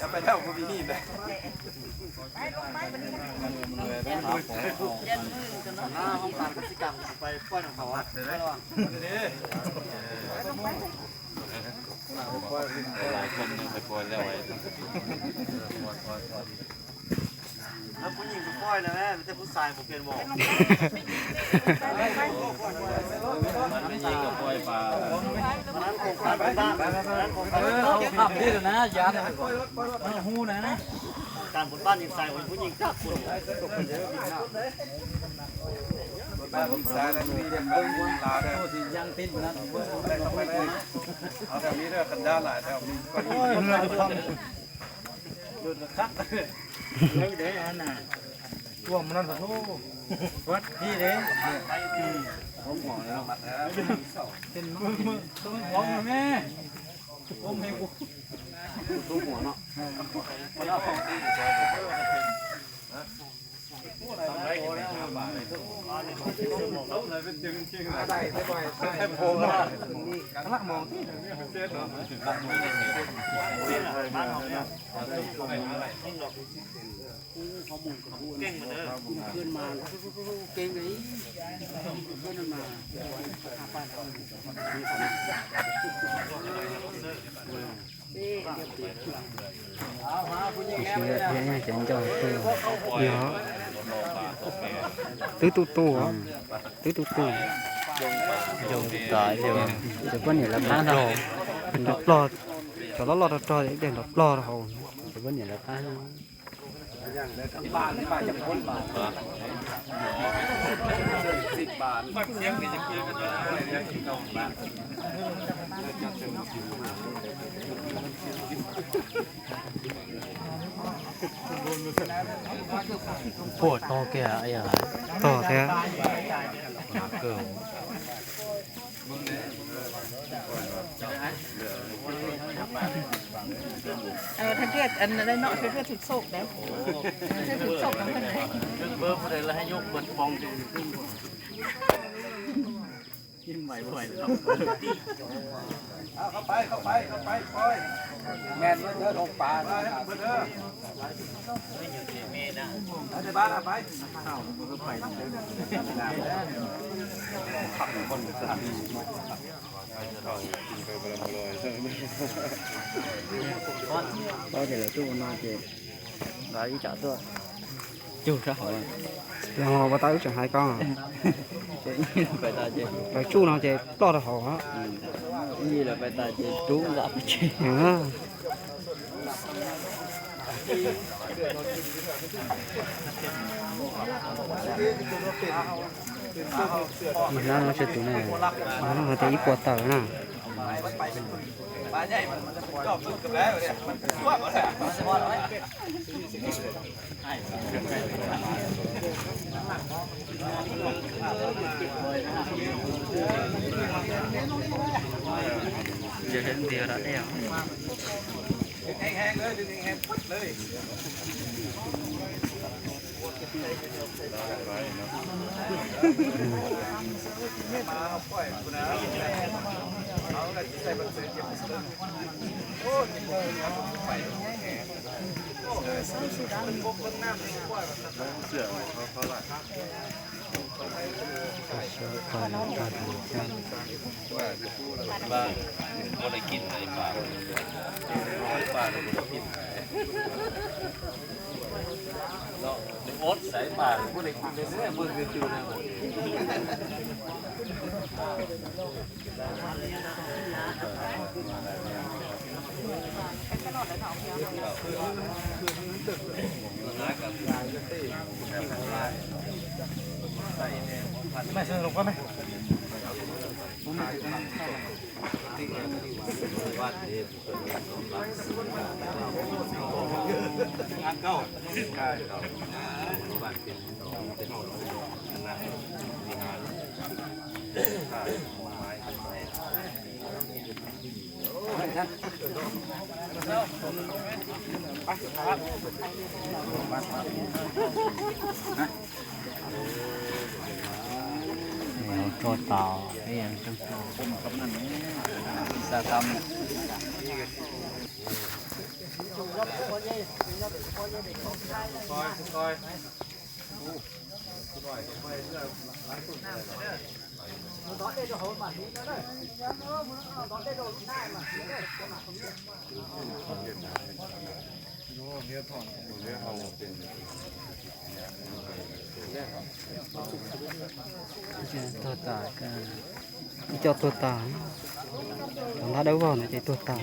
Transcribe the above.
Cov peb tau mus pib hib ntawd. Lawv kuj nyeem tus poj na, tej kuj xais mus pheej mos. Khab li na, yam hu na. Kan pum paj nyeem xais, kuj nyeem kab pum. Twb tu tu, twb tu tu. Cov poj niam lawv qab nrov plog, cov loj loj rog rog ib daim nrov plog rau hauv. Cov poj niam lawv qab. Puas tog kiag, tog thiab. Thằng kia, anh, đây nọ, thằng kia thịt sộm đấy. Thằng kia thịt sộm lắm, thằng này. Pab ces lawv tuaj ua no ces lawv ib tsam tuaj cug sab hauv. Yog ua tau wb tseem hais koj, lawv tsuj no ces ploj rau hauv. Ib yig lawv pais tas ces rub nqa pes tseg. Hnab no tseg tus ne, no hais tias ib puas tawm na. Hauv tsua tos peb yeej tau. Tuag tas, ib co tuag tas, cov ntab dawb vog ntawd ces tuag tas.